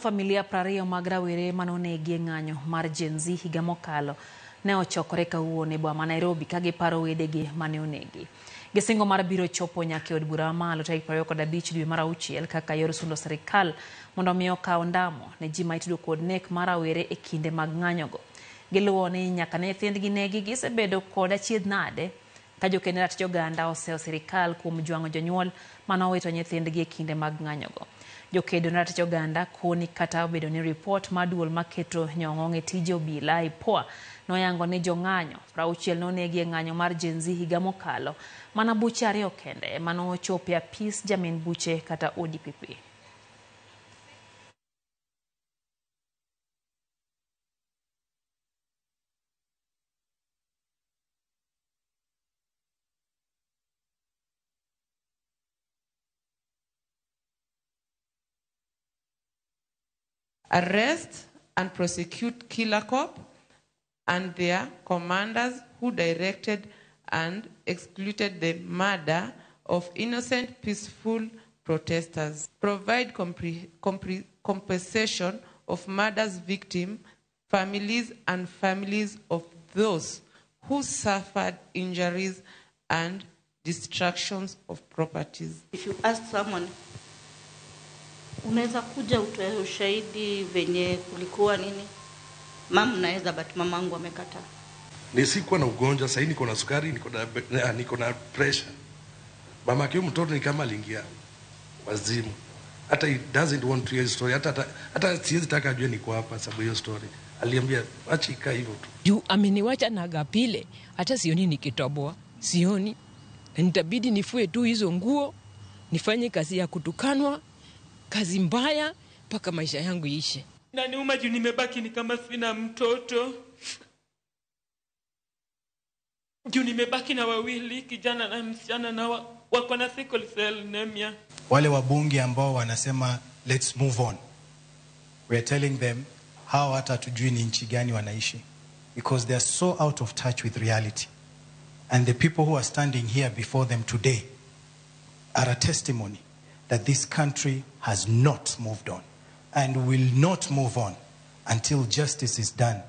Familia 20 mag rawere manonegi e ng'anyo mar Gen Z higa mokalo ne ochokore kawuono e boma ma Nairobi ka giparo wedegi mane onegi. Gisingo mar biro chopo nyaka e od bura mamalo tarik 25 dwe mar auchiel kaka yor sundo sirikal mondo mi okaw ndamo ne ji ma itudo kod nek mar rawere e kinde mag ng'anyogo. Giluwo ni nyaka ne nyithindgi negi gisebedo kod achiedh nade ka jokend ratich oganda oseyo sirikal kuom jwang'o jonyuol manowito nyithindgi e kinde mag ng'anyogo. Jokedo ne ratich oganda koni kata obedo ni ripot mar duol maketo nyong'ong' e tije obila IPOA noyango ni jong'anyo 60 nonegi e ng'anyo mar Gen Z higa mokalo, mana buche 2 kende ema nochopo e apis jamin buche kata ODPP. Arrest and prosecute Killer Cop and their commanders who directed and executed the murder of innocent peaceful protesters. Provide compensation of murders victim families and families of those who suffered injuries and destructions of properties. If you ask someone, unaweza kuja utoe ushahidi venye kulikuwa nini? Mama naweza, but mamangu amekataa. Nisikuwa na ugonjwa, sasa niko na sukari, niko na pressure. Mama yake mtoto ni kama aliingia wazimu. Hata he doesn't want to hear story. Hata siwezi taka ajue niko hapa sababu hiyo story. Aliambia acha ikae hivyo tu. Juu ameniwacha na gapile, hata sioni nikitoboa, sioni. Na nitabidi nifue tu hizo nguo, nifanye kazi ya kutukanwa, kazi mbaya mpaka maisha yangu iishe. Na niuma juu nimebaki ni kama sina mtoto. Juu nimebaki na wawili, kijana na msichana, na wako na sickle cell anemia. Wale wabunge ambao wanasema let's move on, we are telling them hawa hata hatujui ni nchi gani wanaishi, because they are so out of touch with reality. And the people who are standing here before them today are a testimony that this country has not moved on and will not move on until justice is done